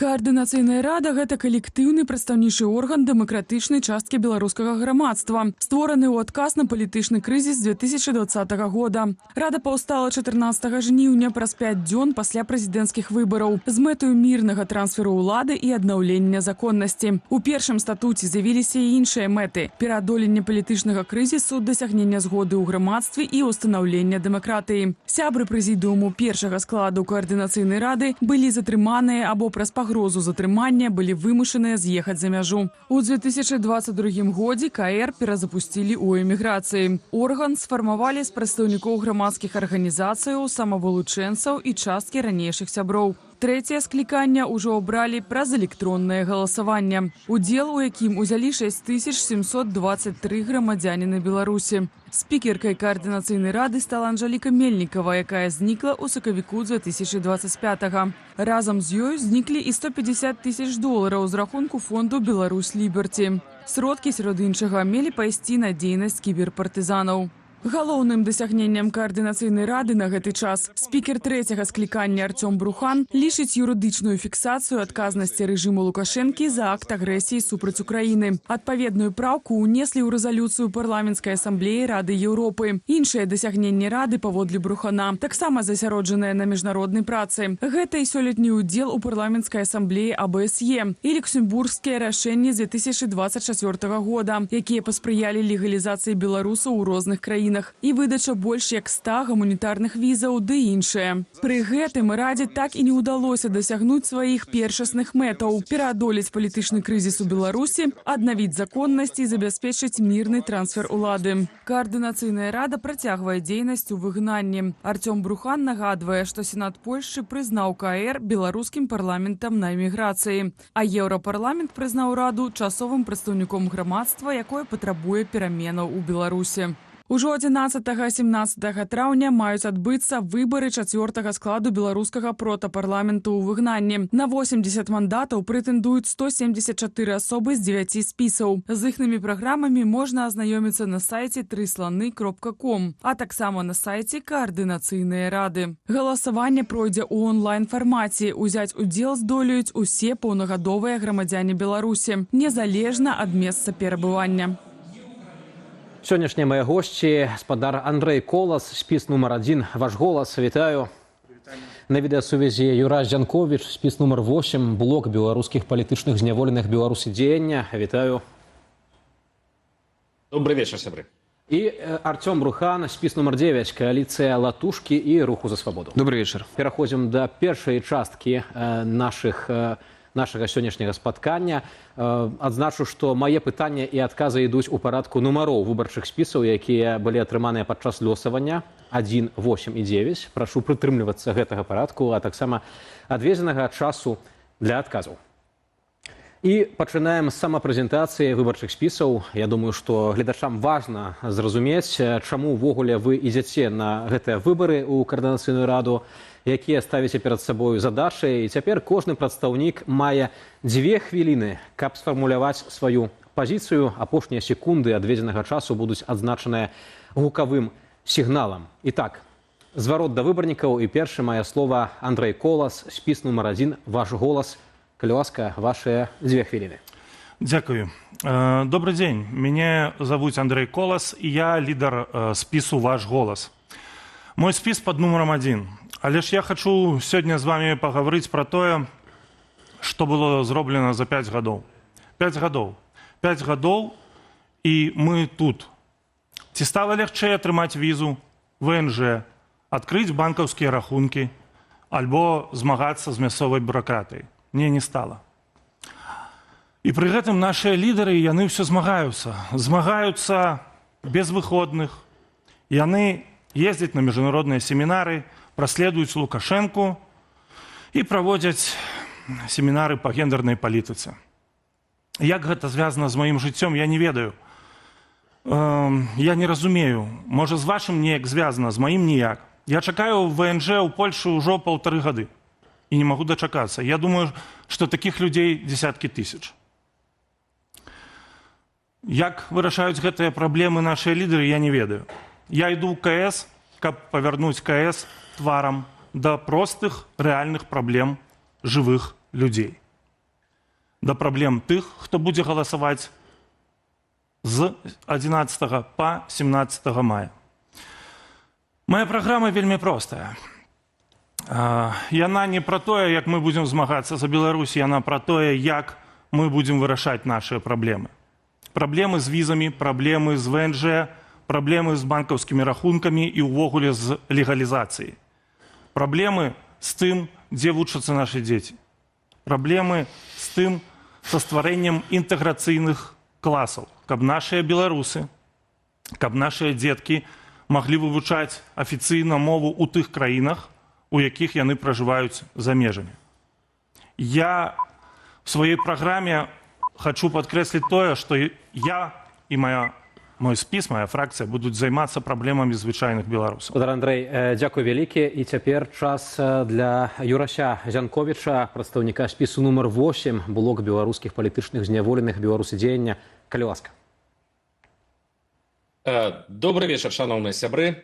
Каардынацыйная рада — гэта калектыўны прадстаўнічы орган дэмакратычнай часткі беларускага грамадства, створаны ў адказ на палітычны крызіс 2020 года. Рада паўстала 14 жніўня, праз 5 дзён пасля прэзідэнцкіх выбараў, з мэтаю мірнага трансферу ўлады і аднаўлення законнасці. У першым статуце з'явіліся і іншыя мэты: пераадоленне палітычнага крызісу, дасягнення згоды ў грамадстве і ўстанаўлення дэмакратыі. Сябры прэзідыуму першага складу Каардынацыйнай рады былі затрыманыя або праз пагрозу затрымання былі вымушаныя з'ехаць за мяжу. У 2022 годзе КР перазапусцілі ў эміграцыі. Орган сфармавалі з прадстаўнікоў грамадскіх арганізацыяў, самавылучэнцаў і часткі ранейшых сяброў. Трэцяе скліканне ўжо абралі праз электроннае галасаванне, удзел у якім узялі 6723 грамадзяніны Беларусі. Спікеркай Каардынацыйнай рады стала Анжаліка Мельнікава, якая знікла ў сакавіку 2025. Разам з ёй зніклі і 150 тысяч долараў з рахунку фонду «Беларусь Ліберці». Сродкі, сярод іншага, мелі пайсці на дзейнасць кіберпартызанаў. Галоўным дасягненнем Каардынацыйнай рады на гэты час спікер трэцяга склікання Арцём Брухан лічыць юрыдычную фіксацыю адказнасці рэжыму Лукашэнкі за акт агрэсіі супраць Украіны. Адпаведную праўку ўнеслі ў рэзалюцыю Парламенцкай асамблеі Рады Еўропы. Іншыя дасягненні рады, паводле Брухана, таксама засяроджаныя на міжнароднай працы. Гэта і сёлетні ўдзел у Парламенцкай асамблеі АБСЕ і люксембургскія рашэнні з 2024 года, якія паспрыялі легалізацыі беларусаў у розных краінах, і выдача больш як 100 гуманітарных візаў ды іншае. Пры гэтым радзе так і не ўдалося дасягнуць сваіх першасных мэтаў: пераадолець палітычны крызіс у Беларусі, аднавіць законнасць і забяспечыць мірны трансфер улады. Каардынацыйная рада працягвае дзейнасць у выгнанні. Арцём Брухан нагадвае, што Сенат Польшчы прызнаў КР беларускім парламентам на эміграцыі, а Еўрапарламент прызнаў раду часовым прадстаўніком грамадства, якое патрабуе пераменаў у Беларусі. Ужо 11-17 траўня маюць адбыцца выбары чацвёртага складу беларускага протапарламенту ў выгнанні. На 80 мандатаў прэтэндуюць 174 асобы з 9 спісаў. З іхнымі праграмамі можна азнаёміцца на сайце трысланы.ком, а таксама на сайце Каардынацыйнай рады. Галасаванне пройдзе ў онлайн-фармаце. Узяць удзел здолеюць усе паўнагадовыя грамадзяне Беларусі, незалежна ад месца перабывання. Сённяшнія мае госці: спадар Андрэй Колас, спіс нумар 1 «Ваш голас». Вітаю. На відэасувязі Юрась Зянковіч, спіс нумар 8, Блок беларускіх палітычных зняволеных «Беларусь і дзеяння». Вітаю. Добрый вечер, сябры. І Арцём Брухан, спіс нумар 9, кааліцыя Латушкі і Руху за свабоду. Добрый вечер. Пераходзім да першай часткі нашага сённяшняга спаткання. Адзначу, што мае пытанні і адказы ідуць у парадку нумароў выбарчых спісаў, якія былі атрыманыя падчас лёсавання: 1, 8 і 9. Прашу прытрымлівацца гэтага парадку, а таксама адведзенага часу для адказаў. І пачынаем з самапрэзентацыі выбарчых спісаў. Я думаю, што гледачам важна зразумець, чаму ўвогуле вы ідзяце на гэтыя выбары ў Каардынацыйную раду, якія ставіце перад сабою задачы. І цяпер кожны прадстаўнік мае 2 хвіліны, каб сфармуляваць сваю пазіцыю. Апошнія секунды адведзенага часу будуць адзначаныя гукавым сігналам. І так, зварот да выбарнікаў, і першы мае слова Андрэй Колас, спіс нумар 1, «Ваш голас». Калі ласка, вашыя 2 хвіліны. Дзякую. Добрый дзень. Мяне завуць Андрэй Колас, і я лідар спісу «Ваш голас». Мой спіс пад нумарам 1. Але ж я хачу сёння з вами пагаварыць пра тое, што было зроблена за 5 гадоў. 5 гадоў. 5 гадоў, і мы тут. Ці стала лягчэй атрымаць візу, ВНЖ, адкрыць банкаўскія рахункі альбо змагацца з мясцовай бюракратыяй? Не, не стала. І пры гэтым нашыя лідары, яны ўсё змагаюцца, змагаюцца без выходных. Яны ездзяць на міжнародныя семінары, праследуюць Лукашэнку і праводзяць семінары па гендернай палітыцы. Як гэта звязана з маім жыццём, я не ведаю. Я не разумею. Можа, з вашым неяк звязана, з маім ніяк. Я чакаю ВНЖ ў Польшы ўжо 1,5 гады і не магу дачакацца. Я думаю, што такіх людзей десяткі тысяч. Як вырашаюць гэтыя праблемы нашыя лідары, я не ведаю. Я іду ў КС, каб павярнуць КС тварам да простых рэальных праблем жывых людзей. Да праблем тых, хто будзе галасаваць з 11 па 17 мая. Мая праграма вельмі простая. Яна не пра тое, як мы будзем змагацца за Беларусь, яна пра тое, як мы будзем вырашаць нашыя праблемы. Праблемы з візамі, праблемы з ВНЖ, праблемы з банкаўскімі рахункамі і ўвогуле з легалізацыяй. Праблемы з тым, дзе вучацца нашы дзеці. Праблемы з тым, са стварэннем інтэграцыйных класаў, каб нашыя беларусы, каб нашыя дзеткі маглі вывучаць афіцыйна мову ў тых краінах, у якіх яны пражываюць за межамі. Я в сваёй праграме хочу падкрэсліць тое, што я і мой спіс, моя фракцыя будуць займацца праблемамі звычайных беларусаў. Спадар Андрэй, дзякуй вялікі. І цяпер час для Юрася Зянковіча, прадстаўніка спісу нумар 8, Блок беларускіх палітычных зняволеных «Беларусы дзеяння». Калі ласка. Добры вечар, шаноўныя сябры.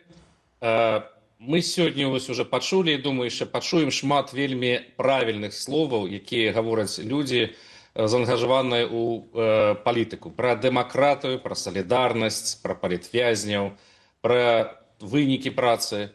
Мы сёння вось уже пачулі і, думаю, яшчэ пачуем шмат вельмі правільных словаў, якія гавораць людзі, заангажаваныя ў палітыку, пра дэмакратыю, пра салідарнасць, пра палітвязняў, пра вынікі працы.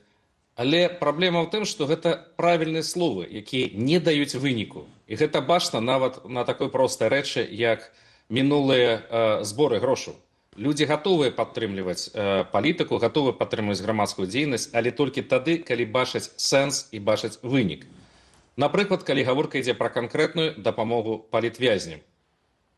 Але праблема ў тым, што гэта правільныя словы, якія не даюць выніку. І гэта бачна нават на такой простай рэчы, як мінулыя зборы грошаў. Людзі гатовыя падтрымліваць палітыку, гатовы падтрымліваць грамадскую дзейнасць, але толькі тады, калі бачаць сэнс і бачаць вынік. Напрыклад, калі гаворка ідзе пра канкрэтную дапамогу палітвязням.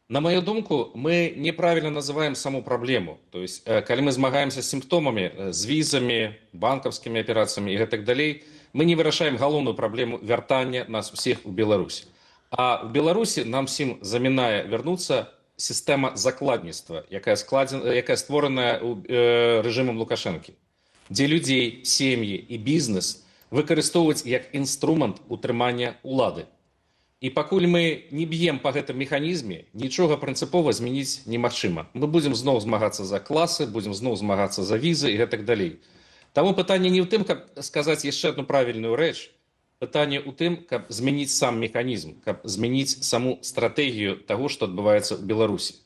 На мою думку, мы неправильно называем саму праблему. То есть, калі мы змагаемся з сімптомамі, з візамі, банкаўскімі аперацыямі і гэтак далей, мы не вырашаем галоўную праблему вяртання нас усіх у Беларусь. А в Беларусі нам всім замінае вярнуцца сістэма закладніцтва, якая створаная рэжымам Лукашэнкі, дзе людзей, сем'і і бізнес выкарыстоўваюць як інструмент утрымання ўлады. І пакуль мы не б'ем па гэтым механізме, нічога прынцыпова змяніць немагчыма. Мы будзем зноў змагацца за класы, будзем зноў змагацца за візы і гэтак далей. Таму пытанне не ў тым, каб сказаць яшчэ одну правільную рэч, пытанне ў тым, каб змяніць сам механізм, каб змяніць саму стратэгію таго, што адбываецца ў Беларусі.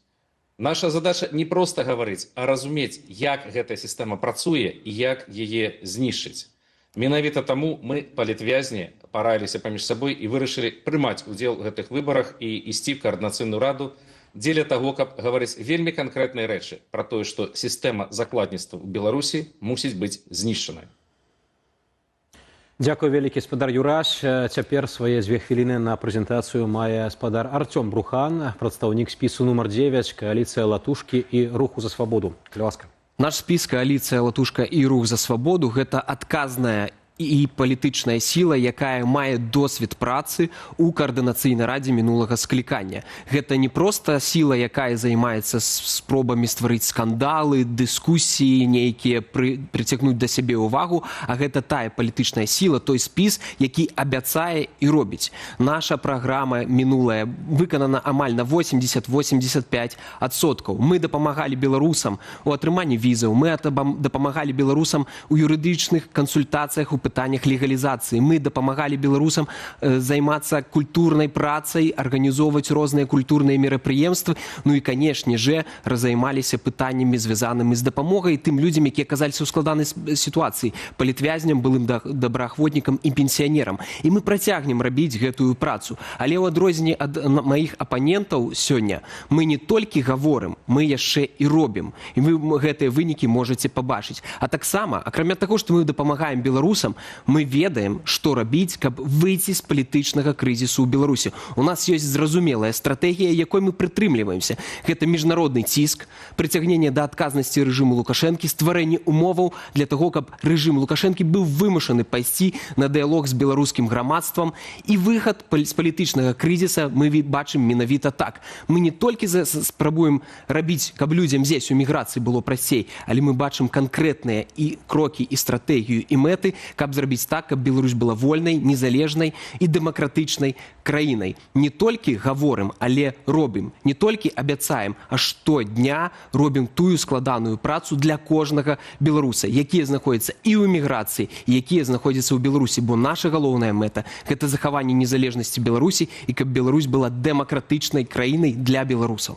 Наша задача не проста гаварыць, а разумець, як гэтая сістэма працуе і як яе знішчыць. Менавіта таму мы, палітвязні, параіліся паміж сабой і вырашылі прымаць удзел у гэтых выбарах і ісці в каардынацыйную раду дзеля таго, каб гаварыць вельмі канкрэтныя рэчы пра тое, што сістэма закладніцтва ў Беларусі мусіць быць знішчаная. Дзякуй вялікі, спадар Юрась. Цяпер свае 2 хвіліны на прэзентацыю мае спадар Арцём Брухан, прадстаўнік спісу нумар 9, кааліцыя Латушкі і Руху за свабоду. Калі ласка. Наш спіс, кааліцыя Латушка і Рух за свабоду, гэта адказная і палітычная сіла, якая мае досвед працы ў каардынацыйнай радзе мінулага склікання. Гэта не проста сіла, якая займаецца спробамі стварыць скандалы, дыскусіі нейкія, прыцягнуць да сябе ўвагу, а гэта тая палітычная сіла, той спіс, які абяцае і робіць. Наша праграма мінулая выканана амаль на 80-85%. Мы дапамагалі беларусам у атрыманні візаў, мы дапамагалі беларусам у юрыдычных кансультацыях у пытаннях легалізацыі. Мы дапамагалі беларусам займацца культурнай працай, арганізоўваць розныя культурныя мерапрыемствы. Ну і, канешне же, займаліся пытаннямі, звязанымі з дапамогай тым людзям, якія аказаліся ў складанай сітуацыі, палітвязням, былым добраахвотнікам і пенсіянерам. І мы працягнем рабіць гэтую працу. Але ў адрозненне ад маіх апанентаў сёння мы не толькі гаворым, мы яшчэ і робім. І вы гэтыя вынікі можаце пабачыць. А таксама, акрамя таго, што мы дапамагаем беларусам, мы ведаем, што рабіць, каб выйсці з палітычнага крызісу ў Беларусі. У нас ёсць зразумелая стратэгія, якой мы прытрымліваемся. Гэта міжнародны ціск, прыцягненне да адказнасці рэжыму Лукашэнкі, стварэнне умоваў для таго, каб рэжым Лукашэнкі быў вымушаны пайсці на дыялог з беларускім грамадствам, і выхад з палітычнага крызіса мы бачым менавіта так. Мы не толькі спрабуем рабіць, каб людзям здесь у міграцыі было прасцей, але мы бачым канкрэтныя і крокі, і стратэгію, і мэты, каб каб зрабіць так, каб Беларусь была вольнай, незалежнай і дэмакратычнай краінай. Не толькі гаворым, але робім, не толькі абяцаем, а штодня робім тую складаную працу для кожнага беларуса, якія знаходзяцца і ў эміграцыі, і якія знаходзяцца ў Беларусі, бо наша галоўная мэта — гэта захаванне незалежнасці Беларусі і каб Беларусь была дэмакратычнай краінай для беларусаў.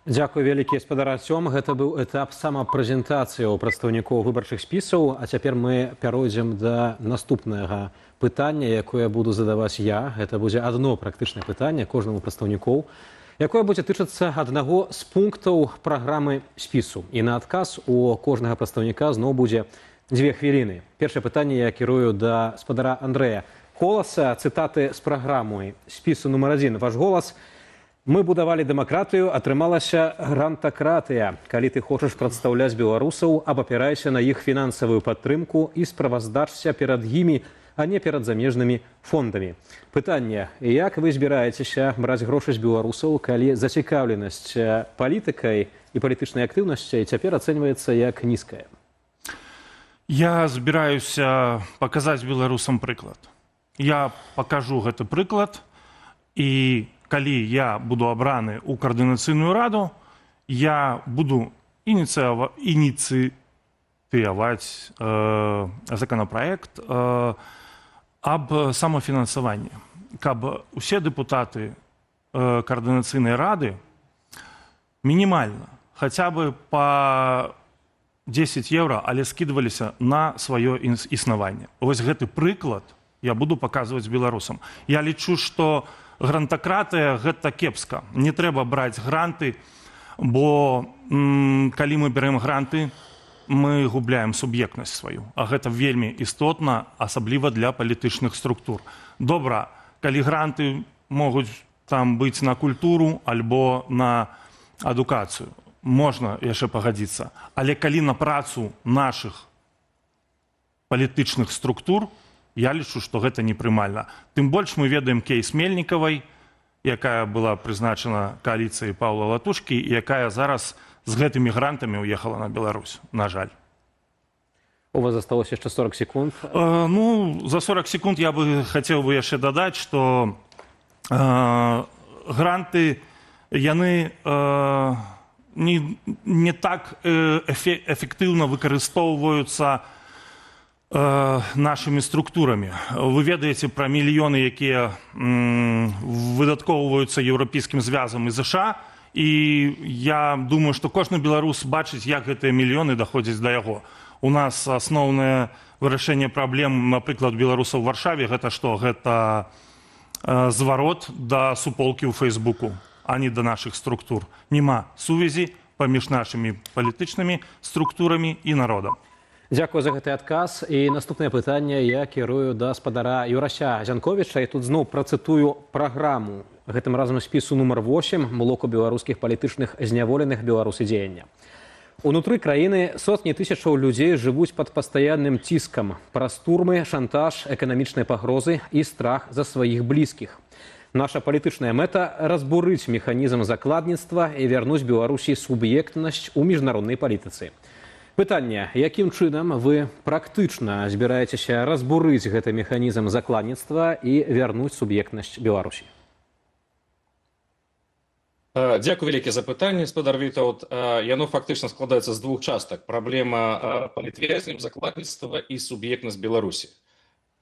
Дзякуй вялікі, спадар Арцём. Гэта быў этап самапрэзентацыі ў прадстаўнікоў выбарчых спісаў. А цяпер мы пяройдзем да наступнага пытання, якое буду задаваць я. Гэта будзе адно практычнае пытанне кожнаму прадстаўнікоў, якое будзе тычыцца аднаго з пунктаў праграмы спісу. І на адказ у кожнага прадстаўніка зноў будзе 2 хвіліны. Першае пытанне я кірую да спадара Андрэя Коласа. Цытаты з праграмы спісу нумар 1 «Ваш голас»: «Мы будавалі дэмакратыю, атрымалася грантакратыя. Калі ты хочаш прадстаўляць беларусаў, абапірайся на іх фінансавую падтрымку і справаздачся перад імі, а не перад замежнымі фондамі». Пытанне: як вы збіраецеся браць грошы з беларусаў, калі зацікаўленасць палітыкай і палітычнай актыўнасцю цяпер ацэньваецца як нізкая? Я збіраюся паказаць беларусам прыклад. Я пакажу гэты прыклад, і калі я буду абраны ў Каардынацыйную раду, я буду ініцыяваць законопроект аб самафінансаванні, каб усе дэпутаты Каардынацыйнай рады мінімальна, хаця бы по 10 еўра, але скідваліся на сваё існаванне. Вось гэты прыклад я буду паказваць беларусам. Я лічу, што грантакратыя — гэта кепска. Не трэба браць гранты, бо калі мы бярэм гранты, мы губляем суб'ектнасць сваю, а гэта вельмі істотна, асабліва для палітычных структур. Добра, калі гранты могуць там быць на культуру альбо на адукацыю, можна яшчэ пагадзіцца, але калі на працу нашых палітычных структур, я лічу, што гэта непрымальна. Тым больш мы ведаем кейс Мельнікавай, якая была прызначана кааліцыяй Паўла Латушкі і якая зараз з гэтымі грантамі ўехала на Беларусь, на жаль. У вас засталося яшчэ 40 секунд. Ну, за 40 секунд я бы хацеў бы яшчэ дадаць, што гранты, яны не так эфектыўна выкарыстоўваюцца нашымі структурамі. Вы ведаеце пра мільёны, якія выдаткоўваюцца Еўрапейскім звязам і ЗША, і я думаю, што кожны беларус бачыць, як гэтыя мільёны даходзяць да яго. У нас асноўнае вырашэнне праблем, напрыклад, беларусаў у Варшаве, гэта што? Гэта зварот да суполкі ў Фейсбуку, а не да нашых структур. Няма сувязі паміж нашымі палітычнымі структурамі і народам. Дзякую за гэты адказ. І наступнае пытанне я кірую да спадара Юрася Зянковіча, і тут зноў працытую праграму, гэтым разам спісу нумар 8 блоку беларускіх палітычных зняволеных «Беларусы дзеяння». Унутры краіны сотні тысячаў людзей жывуць пад пастаянным ціскам праз турмы, шантаж, эканамічныя пагрозы і страх за сваіх блізкіх. Наша палітычная мэта — разбурыць механізм закладніцтва і вярнуць Беларусі суб'ектнасць у міжнароднай палітыцы. Пытанне: якім чынам вы практычна збіраецеся разбурыць гэты механізм закладніцтва і вярнуць суб'ектнасць Беларусі? Дзякуй вялікі за пытанне, спадар Вітаўт. Яно фактычна складаецца з двух частак: праблема палітвязняў, закладніцтва і суб'ектнасць Беларусі.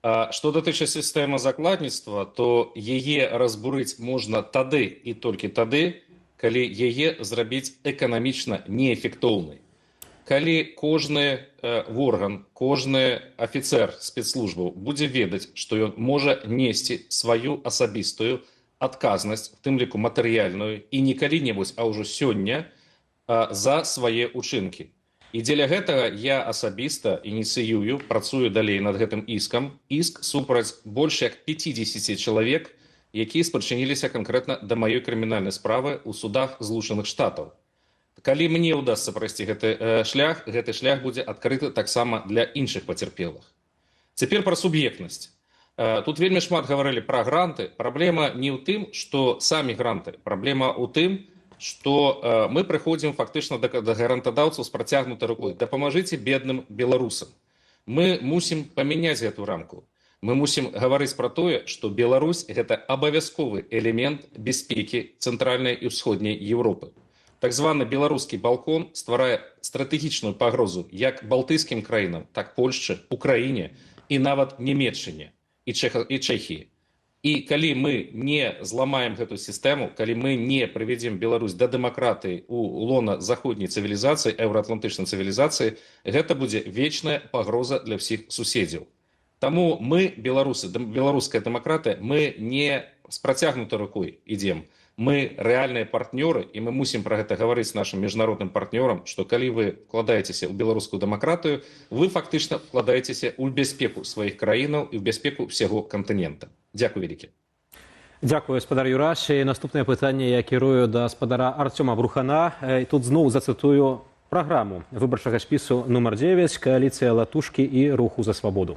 Што датычыць сістэмы закладніцтва, то яе разбурыць можна тады і толькі тады, калі яе зрабіць эканамічна неэфектыўнай. Калі кожны орган, кожны афіцэр спецслужбаў будзе ведаць, што ён можа несці сваю асабістую адказнасць, в тым ліку матэрыяльную, і не калі-небудзь, а ўжо сёння, за свае ўчынкі. І дзеля гэтага я асабіста ініцыюю, працую далей над гэтым іскам, іск супраць больш як 50 чалавек, якія спрычыніліся канкрэтна да маёй крымінальнай справы ў судах Злучаных Штатаў. Калі мне ўдасца прайсці гэты шлях, гэты шлях будзе адкрыты таксама для іншых пацярпелых. Цяпер пра суб'ектнасць. Тут вельмі шмат гаварылі пра гранты. Праблема не ў тым, што самі гранты, праблема ў тым, што мы прыходзім фактычна да грантадаўцаў з працягнутай рукой: «Дапамажыце бедным беларусам». Мы мусім памяняць гэту рамку. Мы мусім гаварыць пра тое, што Беларусь — гэта абавязковы элемент бяспекі Цэнтральнай і Ўсходняй Еўропы. Так званы беларускі балкон стварае стратэгічную пагрозу як балтыйскім краінам, так Польшчы, Украіне і нават Нямеччыне і Чэхіі. І калі мы не зламаем гэту сістэму, калі мы не прывядзем Беларусь да дэмакратыі, у лона заходняй цывілізацыі, еўраатлантычнай цывілізацыі, гэта будзе вечная пагроза для ўсіх суседзяў. Таму мы, беларусы, беларуская дэмакратыя, мы не з працягнутай рукой ідзем. Мы рэальныя партнёры, і мы мусім пра гэта гаварыць нашым міжнародным партнёрам, што калі вы вкладаецеся ў беларускую дэмакратыю, вы фактычна вкладаецеся ў бяспеку сваіх краінаў і ў бяспеку ўсяго кантынента. Дзякуй вялікі. Дзякую, спадар Юрась. І наступнае пытанне я кірую да спадара Арцёма Брухана. Тут зноў зацытую праграму выбарчага спісу нумар 9 кааліцыя Латушкі і Руху за свабоду.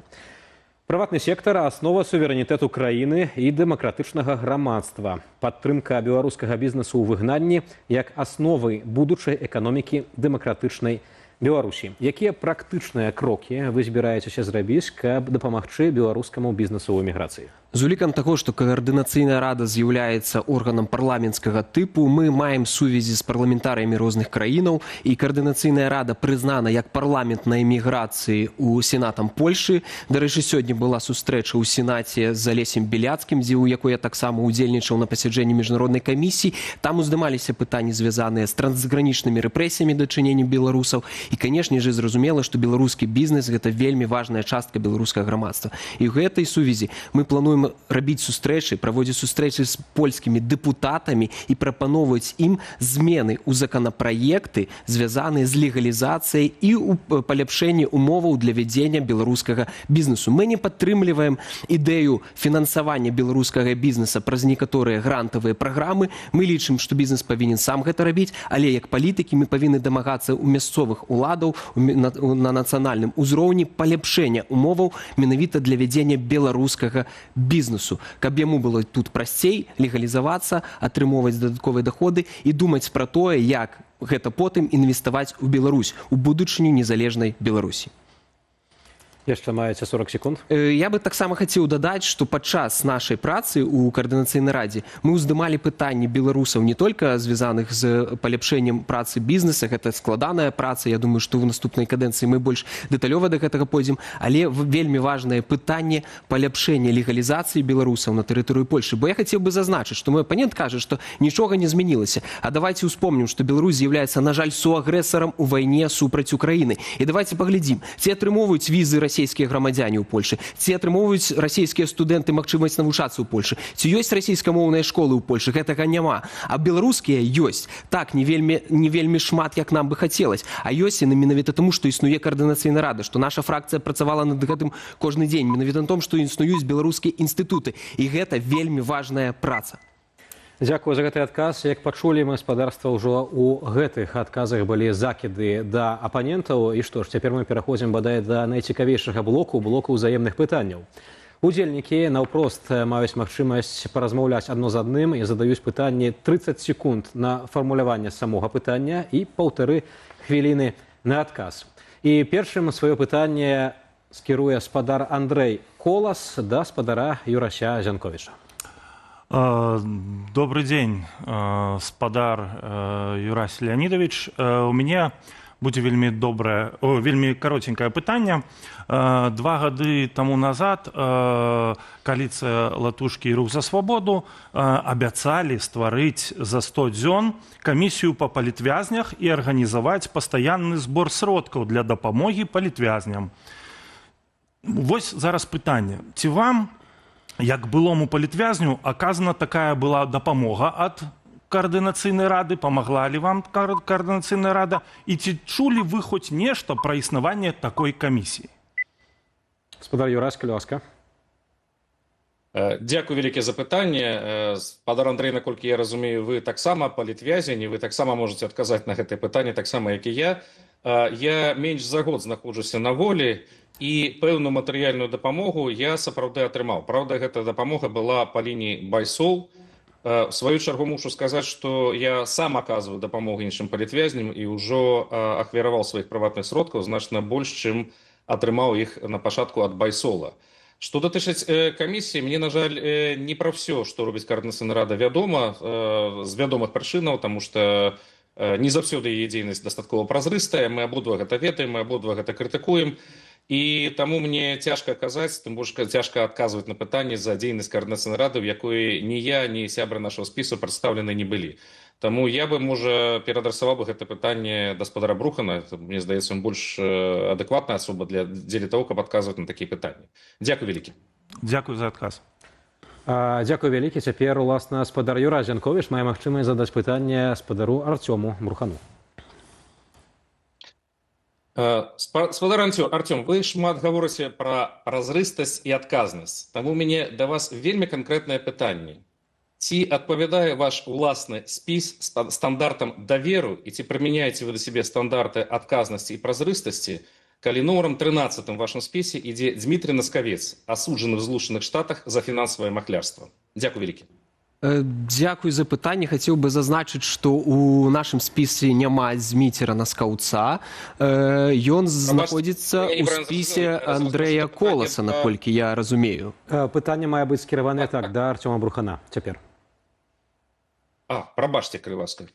Прыватны сектар — аснова суверэнітэту краіны і дэмакратычнага грамадства. Падтрымка беларускага бізнесу ў выгнанні як асновы будучай эканомікі дэмакратычнай Беларусі. Якія практычныя крокі вы збіраецеся зрабіць, каб дапамагчы беларускаму бізнесу ў эміграцыі? З улікам таго, што Каардынацыйная рада з'яўляецца органам парламенцкага тыпу, мы маем сувязі з парламентарыямі розных краінаў, і Каардынацыйная рада прызнана як парламент на эміграцыі у сенатам Польшы. Дарэчы, сёння была сустрэча ў сенаце з Алесем Беляцкім, дзе ў якой я таксама удзельнічаў на пасяджэнні міжнароднай камісіі. Там уздымаліся пытанні, звязаныя з трансгранічнымі рэпрэсіямі дачыненнем беларусаў. І, канешне же, зразумела, што беларускі бізнес — гэта вельмі важная частка беларускага грамадства. І ў гэтай сувязі мы плануем рабіць сустрэчы, праводзіць сустрэчы з польскімі дэпутатамі і прапаноўваць ім змены ў законапраекты, звязаныя з легалізацыяй і ў паляпшэнні умоваў для вядзення беларускага бізнесу. Мы не падтрымліваем ідэю фінансавання беларускага бізнеса праз некаторыя грантавыя праграмы. Мы лічым, што бізнес павінен сам гэта рабіць, але як палітыкі мы павінны дамагацца ў мясцовых уладаў на нацыянальным узроўні паляпшэння умоваў менавіта для вядзення беларускага бізнесу, каб яму было тут прасцей легалізавацца, атрымоўваць дадатковыя доходы і думаць пра тое, як гэта потым інвеставаць у Беларусь, у будучыню незалежнай Беларусі. Яшчэ маеце 40 секунд. Я бы таксама хацеў дадаць, што падчас нашай працы ў Каардынацыйнай радзе мы ўздымалі пытанні беларусаў, не только звязаных з паляпшэннем працы бізнеса, гэта складаная праца, я думаю, што ў наступнай кадэнцыі мы больш дэталёва да гэтага пойдзем, але вельмі важнае пытанне паляпшэння легалізацыі беларусаў на тэрыторыю Польшы. Бо я хацеў бы зазначыць, што мой апанент кажа, што нічога не змянілася. А давайте успомнім, што Беларусь з'яўляецца, на жаль, суагрэсарам у вайне супраць Украіны. І давайте паглядзім, ці атрымоўваюць візы расійскія грамадзяне ў Польшы, ці атрымоўваюць расійскія студэнты магчымасць навучацца ў Польшы, ці ёсць расійскамоўныя школы ў Польшы. Гэтага няма. А беларускія ёсць. Так, не вельмі шмат, як нам бы хацелось. А ёсць яны менавіта таму, што існуе Каардынацыйная рада, што наша фракцыя працавала над гэтым кожны дзень, менавіта на том, што існуюць беларускія інстытуты. І гэта вельмі важная праца. Дзякую за гэты адказ. Як пачулі мы, спадарства, ўжо ў гэтых адказах былі закіды да апанентаў. І што ж, цяпер мы пераходзім бадай да найцікавейшага блоку, блоку ўзаемных пытанняў. Удзельнікі наўпрост маюць магчымасць паразмаўляць адно з адным і задаюць пытанні: 30 секунд на фармуляванне самога пытання і 1,5 хвіліны на адказ. І першым сваё пытанне скіруе спадар Андрэй Колас да спадара Юрася Зянковіча. Добрый день, спадар Юрась Леонидович. У мяне будзе вельмі добрае, о, вельмі каротенькае пытанне. 2 гады таму назад кааліцыя Латушкі і Рух за свабоду абяцалі стварыць за 100 дзён камісію па палітвязнях і арганізаваць пастаянны збор сродкаў для дапамогі палітвязням. Вось зараз пытанне: ці вам, як былому палітвязню, аказана такая была дапамога ад Каардынацыйнай рады, памагла ли вам Каардынацыйная рада і ці чулі вы хоць нешта пра існаванне такой камісіі? Спадар Юрась, калі ласка. Дзякуй вялікі за пытанне. Спадар Андрэй, наколькі я разумею, вы таксама палітвязень, і вы таксама можаце адказаць на гэтае пытанне таксама, як і я. Я менш за год знаходжуся на волі, і пэўную матэрыяльную дапамогу я сапраўды атрымаў. Праўда, гэта дапамога была па лініі Байсол. У сваю чаргу мушу сказаць, што я сам аказваю дапамогу іншым палітвязням і ўжо ахвяраваў сваіх прыватных сродкаў значна больш, чым атрымаў іх на пачатку ад Байсола. Што датычыць камісіі, мне, на жаль, не пра ўсё, што робіць Каардынацыйная рада, вядома, з вядомых прычынаў, таму што не заўсёды яе дзейнасць дастаткова празрыстая. Мы абодва гэта ведаем, мы абодва гэта крытыкуем. І таму мне цяжка казаць, тым больш цяжка адказваць на пытанне за дзейнасць Каардынацыйнай рады, у якой ні я, ні сябры нашага спісу прадстаўлены не былі. Таму я бы, можа, пераадрасаваў бы гэта пытанне да спадара Брухана. Мне здаецца, ён больш адэкватная асоба дзеля таго, каб адказваць на такія пытанні. Дзякуй вялікі. Дзякуй за адказ. Дзякуй вялікі. Цяпер, уласна, спадар Юрась Зянковіч мае магчымасць задаць пытанне спадару Арцёму Брухану. Спадар Арцём, вы шмат гаворыце пра празрыстасць і адказнасць. Таму у мяне да вас вельмі канкрэтнае пытанне. Ці адпавядае ваш уласны спіс стандартам даверу і ці прымяняеце вы да сябе стандарты адказнасці і празрыстасці, калі нумарам 13 у вашым спісе ідзе Дмітрый Наскавец, асуджаны в Злучаных Штатах за фінансавае махлярства? Дзякуй вялікі. Дзякуй за пытанне. Хацеў бы зазначыць, што у нашым спісе няма Зміцера Наскаўца. Ён знаходзіцца я ў неправильно спісе зразумеў. Я Андрэя зразумеў, Коласа, пытанне, наколькі я разумею. Пытанне мае быць скіраванае так да Арцёма Брухана цяпер. А, прабачце, калі ласка.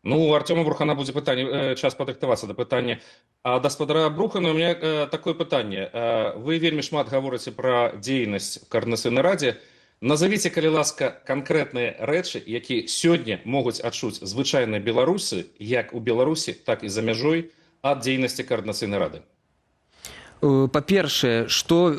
Ну, у Арцёма Брухана будзе пытанне, час падрыхтавацца да пытання. А да спадара Брухана у меня такое пытанне. Вы вельмі шмат гаворыце пра дзейнасць в Каардынацыйнай радзе. Назавіце, калі ласка, канкрэтныя рэчы, якія сёння могуць адчуць звычайныя беларусы, як у Беларусі, так і за мяжой, ад дзейнасці Каардынацыйнай рады. Па-першае, што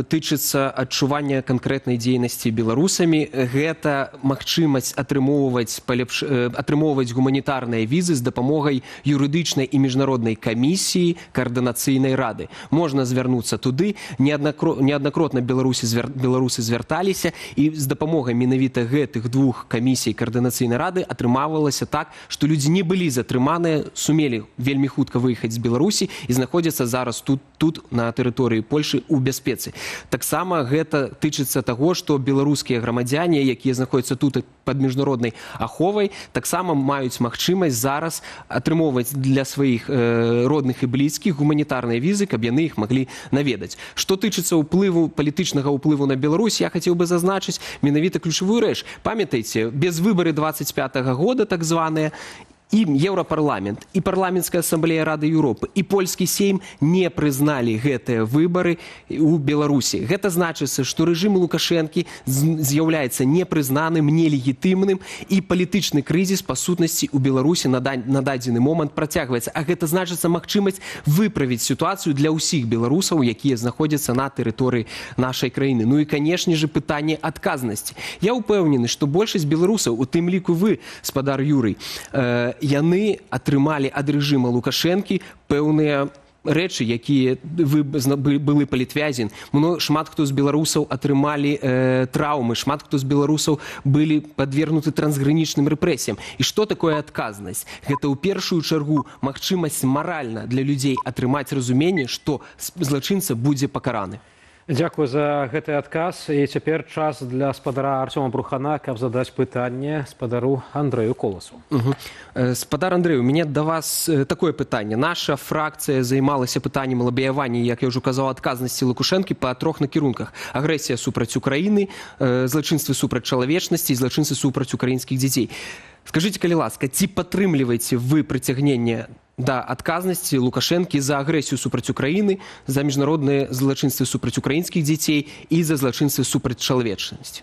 тычыцца адчування канкрэтнай дзейнасці беларусамі, гэта магчымасць атрымоўваць гуманітарныя візы з дапамогай юрыдычнай і міжнароднай камісіі Каардынацыйнай рады. Можна звярнуцца туды, неаднакротна беларусы звярталіся, і з дапамогай менавіта гэтых двух камісій Каардынацыйнай рады атрымавалася так, што людзі не былі затрыманыя, сумелі вельмі хутка выехаць з Беларусі і знаходзяцца зараз тут на тэрыторыі Польшы ў бяспецы. Таксама гэта тычыцца таго, што беларускія грамадзяне, якія знаходзяцца тут пад міжнароднай аховай, таксама маюць магчымасць зараз атрымоўваць для сваіх родных і блізкіх гуманітарныя візы, каб яны іх маглі наведаць. Што тычыцца палітычнага ўплыву на Беларусь, я хацеў бы зазначыць менавіта ключавую рэч. Памятаеце, без выбары 25 года, так званыя, і Еўрапарламент, і Парламенцкая асамблея Рады Еўропы, і польскі Сейм не прызналі гэтыя выбары ў Беларусі. Гэта значыцца, што рэжым Лукашэнкі з'яўляецца непрызнаным, нелегітымным, і палітычны крызіс, па сутнасці, у Беларусі на дадзены момант працягваецца. А гэта значыцца магчымасць выправіць сітуацыю для ўсіх беларусаў, якія знаходзяцца на тэрыторыі нашай краіны. Ну і, канешне же, пытанне адказнасці. Я ўпэўнены, што большасць беларусаў, у тым ліку вы, спадар Юрый, яны атрымалі ад рэжыма Лукашэнкі пэўныя рэчы, якія вы былы палітвязень. Шмат хто з беларусаў атрымалі траўмы, шмат хто з беларусаў былі падвергнуты трансгранічным рэпрэсіям. І што такое адказнасць? Гэта ў першую чаргу магчымасць маральна для людзей атрымаць разуменне, што злачынца будзе пакараны. Дзякую за гэты адказ. І цяпер час для спадара Арцёма Брухана, каб задаць пытанне спадару Андрэю Коласу. Спадар Андрэй, у мяне да вас такое пытанне. Наша фракцыя займалася пытаннем лабіявання, як я ўжо казаў, адказнасці Лукашэнкі па трох накірунках. Агрэсія супраць Украіны, злачынствы супраць чалавечнасці і злачынствы супраць украінскіх дзяцей. Скажыце, калі ласка, ці падтрымліваеце вы прыцягненне да адказнасці Лукашэнкі за агрэсію супраць Украіны, за міжнародныя злачынствы супраць украінскіх дзяцей і за злачынствы супраць чалавечнасці?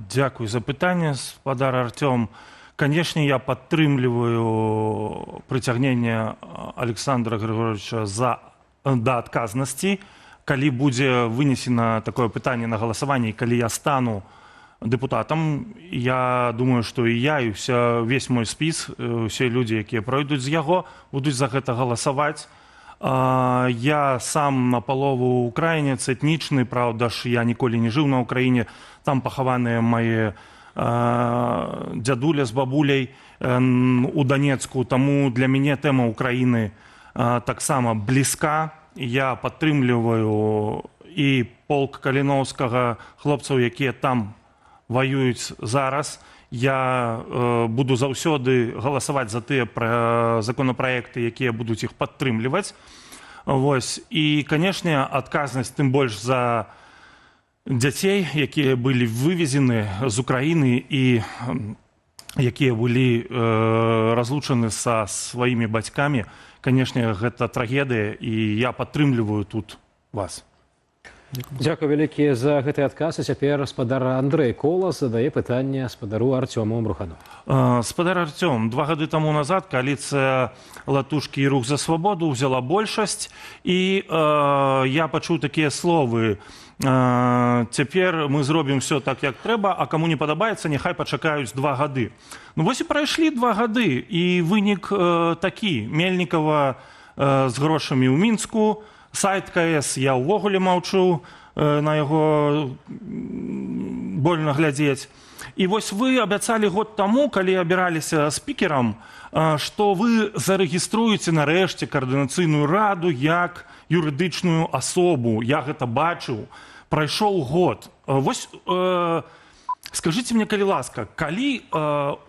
Дзякуй за пытанне, спадар Арцём. Канешне, я падтрымліваю прыцягненне Александра Григоровича да адказнасці. Калі будзе вынесена такое пытанне на галасаванне, калі я стану дэпутатам, я думаю, што і я, і весь мой спіс, усе людзі, якія пройдуць з яго, будуць за гэта галасаваць. Я сам на палову украінец, этнічны, праўда ж, я ніколі не жыў на Украіне, там пахаваныя мае дзядуля з бабуляй у Данецку, таму для мяне тэма Украіны таксама блізка. Я падтрымліваю і полк Каліноўскага, хлопцаў, якія там ваююць зараз. Я буду заўсёды галасаваць за тыя законапраекты, якія будуць іх падтрымліваць. Вось. І, канешне, адказнасць тым больш за дзяцей, якія былі вывезены з Украіны і якія былі разлучаны са сваімі бацькамі, канешне, гэта трагедыя, і я падтрымліваю тут вас. Дзякуй вялікі за гэты адказ. І цяпер спадар Андрэй Колас задае пытанне спадару Арцёму Брухану. Спадар Арцём, 2 гады таму назад кааліцыя Латушкі і Рух за свабоду ўзяла большасць, і я пачуў такія словы: «Цяпер мы зробім все так, як трэба, а каму не падабаецца, няхай пачакаюць 2 гады». Ну вось і прайшлі 2 гады, і вынік такі: Мельнікава з грошамі ў Мінску, сайт КС, я ўвогуле маўчу, на яго больна глядзець. І вось вы абяцалі год таму, калі абіраліся спікерам, што вы зарэгіструеце нарэшце Каардынацыйную раду як юрыдычную асобу. Я гэта бачыў. Прайшоў год. Вось скажыце мне, калі ласка, калі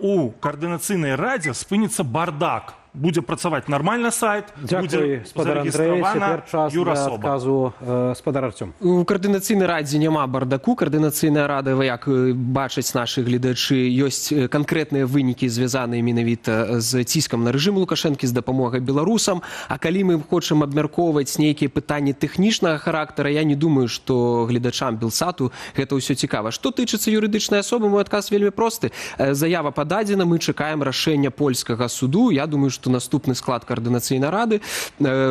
у Каардынацыйнай радзе спыніцца бардак, будзе працаваць нармальна сайт, Дзякуй, будзе спадар Андрэй. зарэгістравана Цяпер час для юрасоба? адказу, спадар Арцём. У Каардынацыйнай радзе няма бардаку. Каардынацыйная рада, як бачаць нашы гледачы, ёсць канкрэтныя вынікі, звязаныя менавіта з ціскам на рэжым Лукашэнкі, з дапамогай беларусам. А калі мы хочам абмяркоўваць нейкія пытанні тэхнічнага характара, я не думаю, што гледачам Белсату гэта ўсё цікава. Што тычыцца юрыдычнай асобы, мой адказ вельмі просты. Заява пададзена, мы чакаем рашэння польскага суду. Я думаю, што наступны склад Каардынацыйнай рады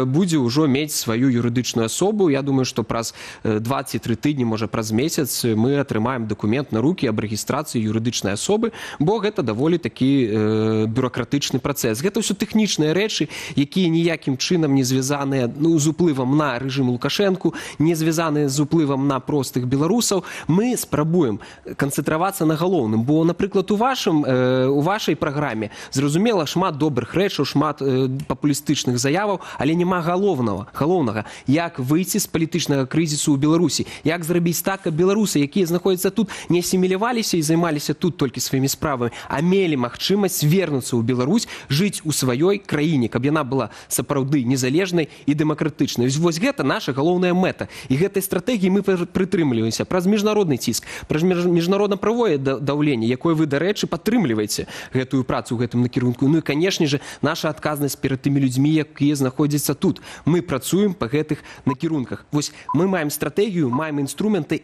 будзе ўжо мець сваю юрыдычную асобу. Я думаю, што праз 23 тыдні, можа, праз месяц мы атрымаем дакумент на рукі аб рэгістрацыі юрыдычнай асобы, бо гэта даволі такі бюракратычны працэс. Гэта ўсё тэхнічныя рэчы, якія ніякім чынам не звязаныя, ну, з уплывам на рэжым Лукашэнку, не звязаныя з уплывам на простых беларусаў. Мы спрабуем канцэнтравацца на галоўным, бо, напрыклад, у вашай праграме, зразумела, шмат добрых рэчаў, шмат папулістычных заяваў, але няма галоўнага: як выйсці з палітычнага крызісу ў Беларусі, як зрабіць так, каб беларусы, якія знаходзяцца тут, не асіміляваліся і займаліся тут толькі сваімі справамі, а мелі магчымасць вернуцца ў Беларусь, жыць у сваёй краіне, каб яна была сапраўды незалежнай і дэмакратычнай. Вось гэта наша галоўная мэта, і гэтай стратэгіі мы прытрымліваемся праз міжнародны ціск, праз міжнародна-правое даўленне, якое вы, дарэчы, падтрымліваеце, гэтую працу ў гэтым накірунку. Ну і, канешне же, наша адказнасць перад тымі людзьмі, якія знаходзяцца тут. Мы працуем па гэтых накірунках. Вось мы маем стратэгію, маем інструменты,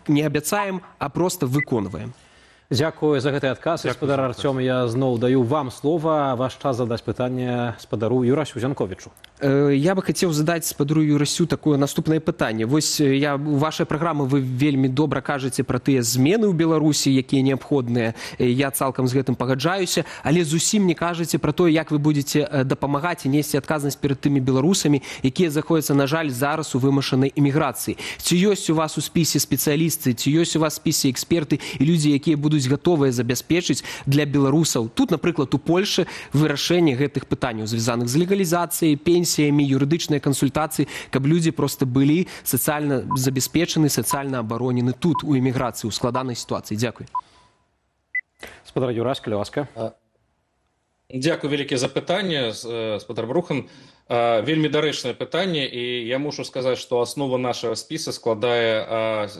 не абяцаем, а просто выконваем. Дзякую за гэты адказ. Дзякую Спадар за Арцём, я зноў даю вам слова. Ваш час задаць пытанне спадару Юрасю Зянковічу. Я бы хацеў задаць спадару Юрасю такое наступнае пытанне. Вось я у вашай праграмы вы вельмі добра кажаце пра тыя змены ў Беларусі, якія неабходныя. Я цалкам з гэтым пагаджаюся, але зусім не кажаце пра тое, як вы будзеце дапамагаць і несці адказнасць перад тымі беларусамі, якія знаходзяцца, на жаль, зараз у вымушанай эміграцыі. Ці ёсць у вас у спісе спецыялісты, ці ёсць у вас спісе эксперты і людзі, якія будуць гатовыя забяспечыць для беларусаў тут, напрыклад, у Польшы, вырашэнне гэтых пытанняў, звязаных з легалізацыяй, пенсіямі, юрыдычныя кансультацыі, каб людзі просто былі сацыяльна забяспечаны, сацыяльна абаронены тут, у эміграцыі, у складанай сітуацыі? Дзякуй. Спадар Юрась, калі ласка. Дзякуй вялікі за пытанне, спадар Брухан. Вельмі дарэчнае пытанне, і я мушу сказаць, што аснову нашага спіса складаюць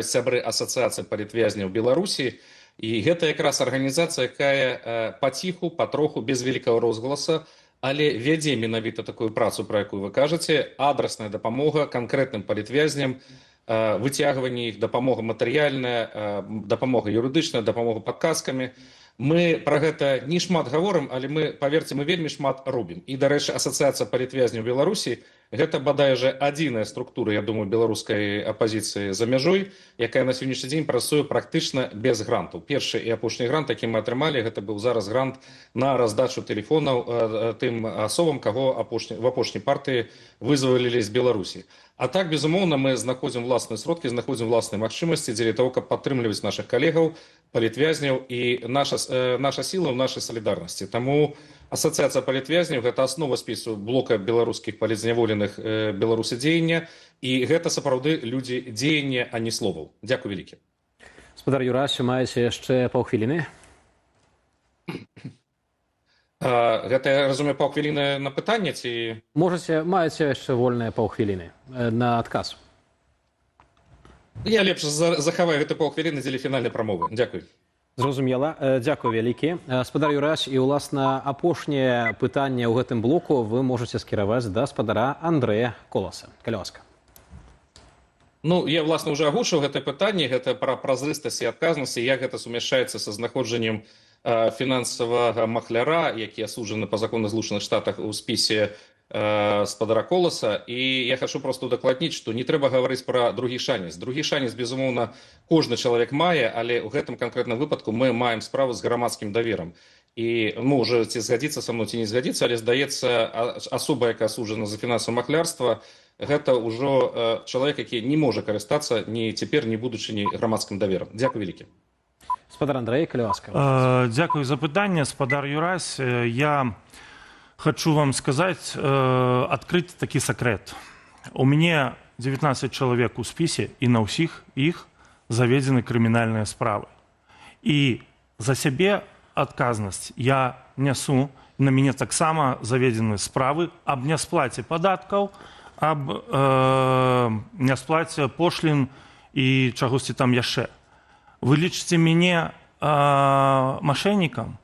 сябры Асацыяцыі палітвязняў Беларусі. І гэта якраз арганізацыя, якая паціху, патроху, без вялікага розгаласа, але вядзе менавіта такую працу, пра якую вы кажаце: адрасная дапамога канкрэтным палітвязням, выцягванне іх, дапамога матэрыяльная, дапамога юрыдычная, дапамога падказкамі. Мы пра гэта не шмат гаворым, але мы, паверце, мы вельмі шмат робім. І, дарэчы, Асацыяцыя палітвязняў Беларусі — гэта бадай жа адзіная структура, я думаю, беларускай апазіцыі за мяжой, якая на сённяшні дзень працуе практычна без грантаў. Першы і апошні грант, які мы атрымалі, гэта быў зараз грант на раздачу тэлефонаў тым асобам, каго в апошняй партыі вызвалілі з Беларусі. А так, безумоўна, мы знаходзім власныя сродкі, знаходзім власныя магчымасці дзеля того, каб падтрымліваць нашых калегаў палітвязняў, і наша сіла ў нашай салідарнасці. Таму Асацыяцыя палітвязняў — гэта аснова спісу Блока беларускіх палітзняволеных «Беларусы дзеяння», і гэта сапраўды людзі дзеяння, а не словаў. Дзякуй вялікі. Спадар Юрась, маеце яшчэ паўхвіліны. Гэта, я разумею, паўхвіліны на пытанне ці? Можаце, маеце яшчэ вольныя паўхвіліны на адказ. Я лепш захаваю гэты паўхвіліны дзеля фінальнай прамовы. Дзякуй. Зразумела, дзякуй вялікі. Спадар Юрась, і ўласна апошняе пытанне ў гэтым блоку вы можаце скіраваць да спадара Андрэя Коласа. Калі ласка. Ну, я, власна, уже агучыў гэта пытанне, гэта пра празрыстасць і адказнасць, і як гэта сумяшчаецца са знаходжаннем фінансавага махляра, які асуджаны па закону Злучаных Штатах, у спісе спадара Коласа. І я хачу просто удакладніць, што не трэба гаварыць пра другі шанец. Другі шанец, безумоўна, кожны чалавек мае, але ў гэтым канкрэтным выпадку мы маем справу з грамадскім даверам. І, ну, уже ці згадзіцца са мной, ці не згадзіцца, але, здаецца, асоба, якая асуджана за фінансавае махлярства, гэта ўжо чалавек, які не можа карыстацца ні цяпер, ні будучыні грамадскім даверам. Дзякуй вялікі. Спадар Андрэй, калі ласка. Дзякуй за пытанне, спадар Юрась. Я хачу вам сказаць, адкрыць такі сакрэт. У мяне 19 чалавек у спісе, і на ўсіх іх заведзены крымінальныя справы. І за сябе адказнасць я нясу, на мяне таксама заведзены справы аб нясплаце падаткаў, аб нясплаце пошлін і чагосьці там яшчэ. Вы лічыце мяне машэннікам,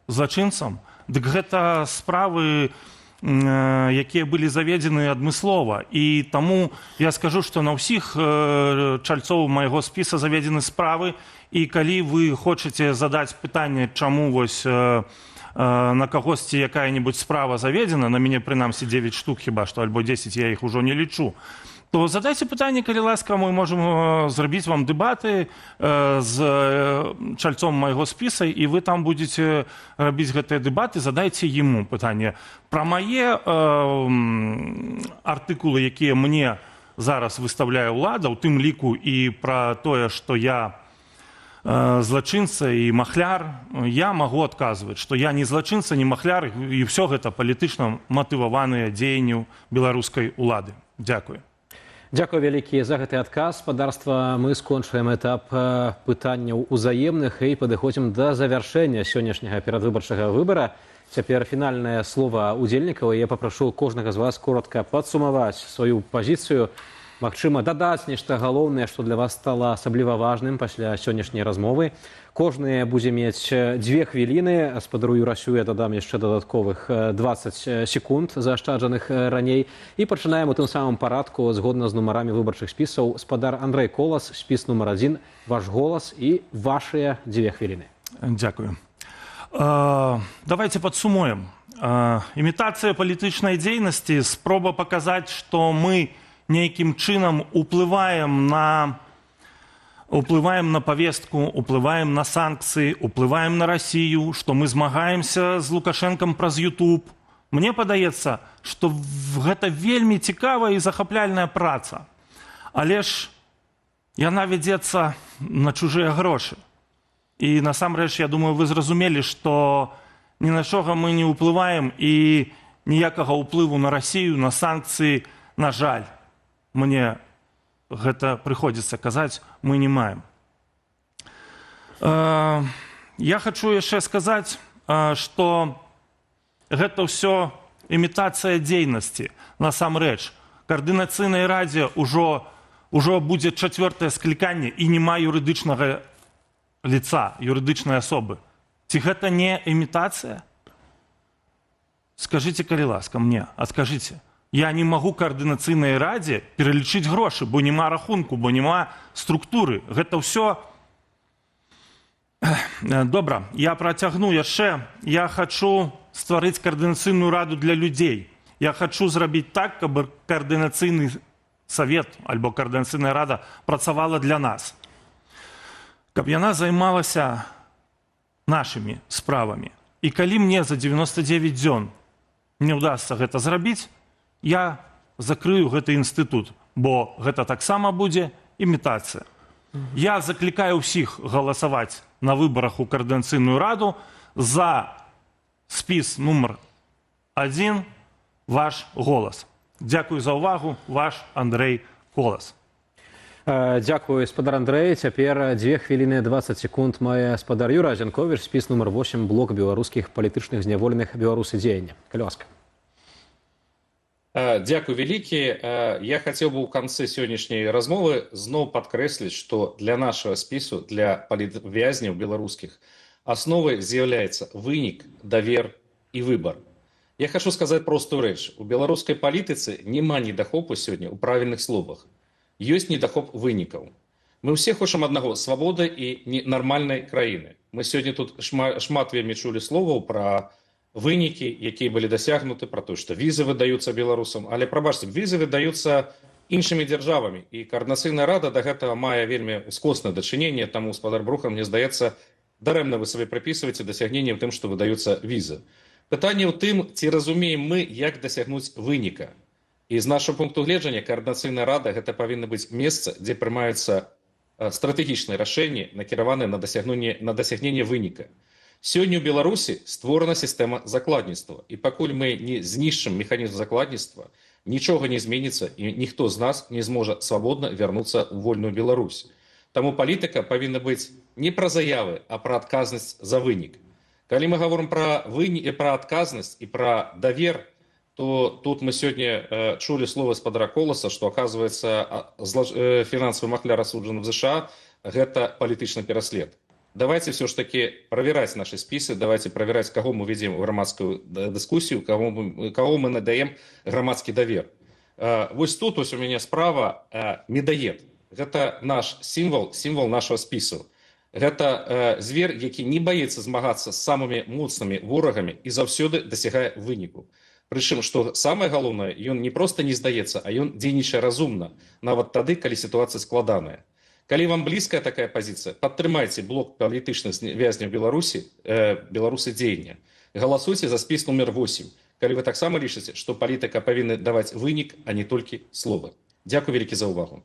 злачынцам? Дык гэта справы, якія былі заведзены адмыслова. І таму я скажу, што на ўсіх чальцоў майго спіса заведзены справы, і калі вы хочаце задаць пытанне, чаму вось на кагосьці якая-небудзь справа заведзена, на мяне прынамсі 9 штук хіба што, альбо 10, я іх ужо не лічу, то задайце пытанне, калі ласка, мы можам зрабіць вам дэбаты з чальцом майго спіса, і вы там будзеце рабіць гэтыя дэбаты, задайце яму пытанне. Пра мае артыкулы, якія мне зараз выстаўляе ўлада, у тым ліку і пра тое, што я злачынца і махляр, я магу адказваць, што я не злачынца, не махляр, і ўсё гэта палітычна матываваныя дзеянню беларускай улады. Дзякую. Дзякуй вялікі за гэты адказ. Спадарства, мы скончваем этап пытанняў узаемных і падыходзім да завяршэння сённяшняга перадвыбарчага выбара. Цяпер фінальнае слова удзельнікаў. Я папрашу кожнага з вас коратка падсумаваць сваю пазіцыю. Магчыма, дадаць нешта галоўнае, што для вас стала асабліва важным пасля сённяшняй размовы. Кожны будзе мець 2 хвіліны. Спадару Юрасю я дадам яшчэ дадатковых 20 секунд, заашчаджаных раней. І пачынаем у тым самым парадку, згодна з нумарамі выбарчых спісаў. Спадар Андрэй Колас, спіс нумар 1, «Ваш голас», і вашыя 2 хвіліны. Дзякую. Давайте падсумуем. Імітацыя палітычнай дзейнасці, спроба паказаць, што мы нейкім чынам уплываем на павестку, уплываем на санкцыі, уплываем на Расію, што мы змагаемся з Лукашэнкам праз YouTube. Мне падаецца, што гэта вельмі цікавая і захапляльная праца. Але ж яна вядзецца на чужыя грошы. І насамрэч, я думаю, вы зразумелі, што ні на чога мы не ўплываем і ніякага ўплыву на Расію, на санкцыі, на жаль, мне гэта прыходзіцца казаць, мы не маем. Я хачу яшчэ сказаць, што гэта ўсё імітацыя дзейнасці. Насамрэч, каардынацыйнай радзе ўжо будзе чацвёртае скліканне, і няма юрыдычнага лица, юрыдычнай асобы. Ці гэта не імітацыя? Скажыце, калі ласка, мне, адкажыце. Я не магу каардынацыйнай радзе пералічыць грошы, бо няма рахунку, бо няма структуры. Гэта ўсё. Добра, я працягну яшчэ. Я хачу стварыць каардынацыйную раду для людзей. Я хачу зрабіць так, каб каардынацыйны савет альбо каардынацыйная рада працавала для нас. Каб яна займалася нашымі справамі. І калі мне за 99 дзён не ўдасца гэта зрабіць, я закрыю гэты інстытут, бо гэта таксама будзе імітацыя. Я заклікаю ўсіх галасаваць на выбарах у каардынацыйную раду за спіс нумар 1, «Ваш голас». Дзякую за ўвагу, ваш Андрэй Колас. Дзякую, спадар Андрэй. Цяпер 2 хвіліны 20 секунд мае спадар Юрась Зянковіч, спіс нумар 8, блок беларускіх палітычных зняволеных «Беларусы дзеяння». Калі ласка. Дзякуй вялікі. Я хацеў бы ў канцы сённяшняй размовы зноў падкрэсліць, што для нашага спісу, для палітвязняў беларускіх, асновай з'яўляецца вынік, давер і выбар. Я хачу сказаць простую рэч. У беларускай палітыцы няма недахопу сёння ў правільных словах. Ёсць недахоп вынікаў. Мы ўсе хочам аднаго: свабоды і нармальнай краіны. Мы сёння тут шмат вельмі чулі словаў пра вынікі, якія былі дасягнуты, пра тое, што візы выдаюцца беларусам, але, прабачце, візы выдаюцца іншымі дзяржавамі, і Каардынацыйная рада да гэтага мае вельмі ускоснае дачыненне, таму, спадар Брухан, мне здаецца, дарэмна вы сабе прыпісваеце дасягненне ў тым, што выдаюцца візы. Пытанне ў тым, ці разумеем мы, як дасягнуць выніка. І з нашага пункту гледжання Каардынацыйная рада — гэта павінна быць месца, дзе прымаюцца стратэгічныя рашэнні, накіраваныя на дасягненне выніка. Сёння ў Беларусі створана сістэма закладніцтва. І пакуль мы не знішчым механізм закладніцтва, нічога не зменіцца, і ніхто з нас не зможа свабодна вярнуцца ў вольную Беларусь. Таму палітыка павінна быць не пра заявы, а пра адказнасць за вынік. Калі мы гаворым пра адказнасць і пра давер, то тут мы сёння чулі слова спадара Коласа, што, оказывается, фінансавы махляр, асуджаны в ЗША, гэта палітычны пераслед. Давайте все ж таки правяраць наши спісы, давайте правяраць, каго мы вядзем у грамадскую дыскусію, каго мы надаем грамадскі давер. Вось тут вось у мяне справа медаед. Гэта наш сімвал, сімвал нашага спісу. Гэта звер, які не баіцца змагацца з самымі моцнымі ворагамі і заўсёды дасягае выніку. Прычым, што самае галоўнае, ён не проста не здаецца, а ён дзейнічае разумна, нават тады, калі сітуацыя складаная. Калі вам блізкая такая пазіцыя, падтрымайце блок палітычных вязняў Беларусі, «Беларусы дзеяння». Галасуйце за спіс нумар 8. Калі вы таксама лічыце, што палітыка павінна даваць вынік, а не толькі словы. Дзякуй вялікі за ўвагу.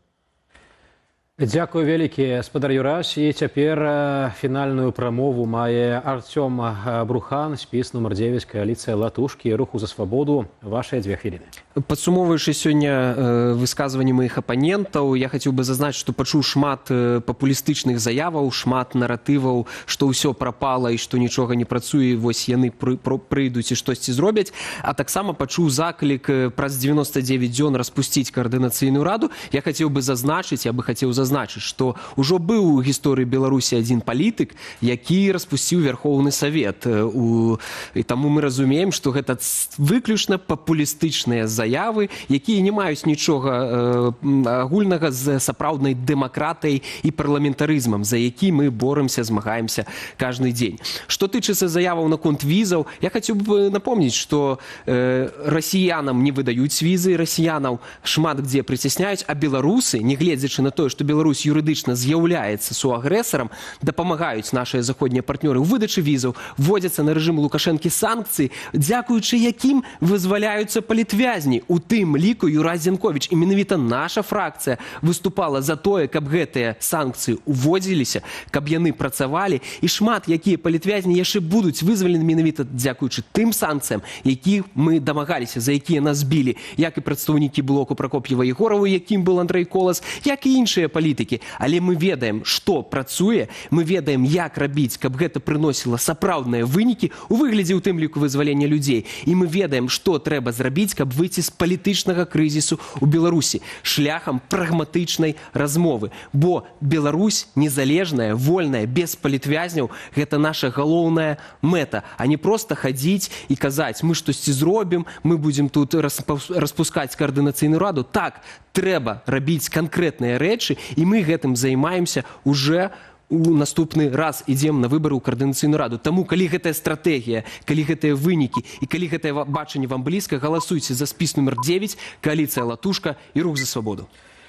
Дзякуй вялікі, спадар Юрась. І цяпер фінальную прамову мае Арцём Брухан, спіс нумар 9, кааліцыя Латушкі і Руху за свабоду. Вашыя 2 хвіліны. Падсумоўваючы сёння высказванні маіх апанентаў, я хацеў бы зазначыць, што пачуў шмат папулістычных заяваў, шмат наратываў, што ўсё прапала і што нічога не працуе, вось яны прыйдуць і штосьці зробяць, а таксама пачуў заклік праз 99 дзён распусціць Каардынацыйную раду. Я хацеў бы зазначыць, я бы хацеў зазначыць, што ўжо быў у гісторыі Беларусі адзін палітык, які распусціў Вярхоўны Савет. І таму мы разумеем, што гэта выключна папулістычныя заявы, якія не маюць нічога агульнага з сапраўднай дэмакратыяй і парламентарызмам, за які мы боремся, змагаемся каждый дзень. Што тычыцца заяваў наконт візаў, я хацеў бы напомніць, што расіянам не выдаюць візы, расіянаў шмат дзе прыцясняюць, а беларусы, нягледзячы на тое, што Беларусь юрыдычна з'яўляецца суагрэсарам, дапамагаюць нашыя заходнія партнёры ў выдачы візаў, вводзяцца на рэжым Лукашэнкі санкцыі, дзякуючы якім вызваляюцца палітвязні, у тым ліку Юрась Зянковіч. І менавіта наша фракцыя выступала за тое, каб гэтыя санкцыі уводзіліся, каб яны працавалі, і шмат якія палітвязні яшчэ будуць вызвалены менавіта дзякуючы тым санкцыям, якіх мы дамагаліся, за якія нас білі, як і прадстаўнікі блоку Пракоп'ева Егорова, якім был Андрэй Колас, як і іншыя палітыкі. Але мы ведаем, што працуе, мы ведаем, як рабіць, каб гэта прыносіла сапраўдныя вынікі у выглядзе ў тым ліку вызвалення людзей. І мы ведаем, што трэба зрабіць, каб выйсці з палітычнага крызісу ў Беларусі шляхам прагматычнай размовы. Бо Беларусь незалежная, вольная, без палітвязняў — гэта наша галоўная мэта, а не проста хадзіць і казаць: «Мы штосьці зробім, мы будзем тут распускаць Каардынацыйную раду». Так, трэба рабіць канкрэтныя рэчы, і мы гэтым займаемся уже у наступны раз, ідзем на выбары ў Каардынацыйную раду. Таму, калі гэтая стратэгія, калі гэтыя вынікі і калі гэтае бачанне вам блізка, галасуйце за спіс нумар 9, кааліцыя Латушка і Рух за свабоду.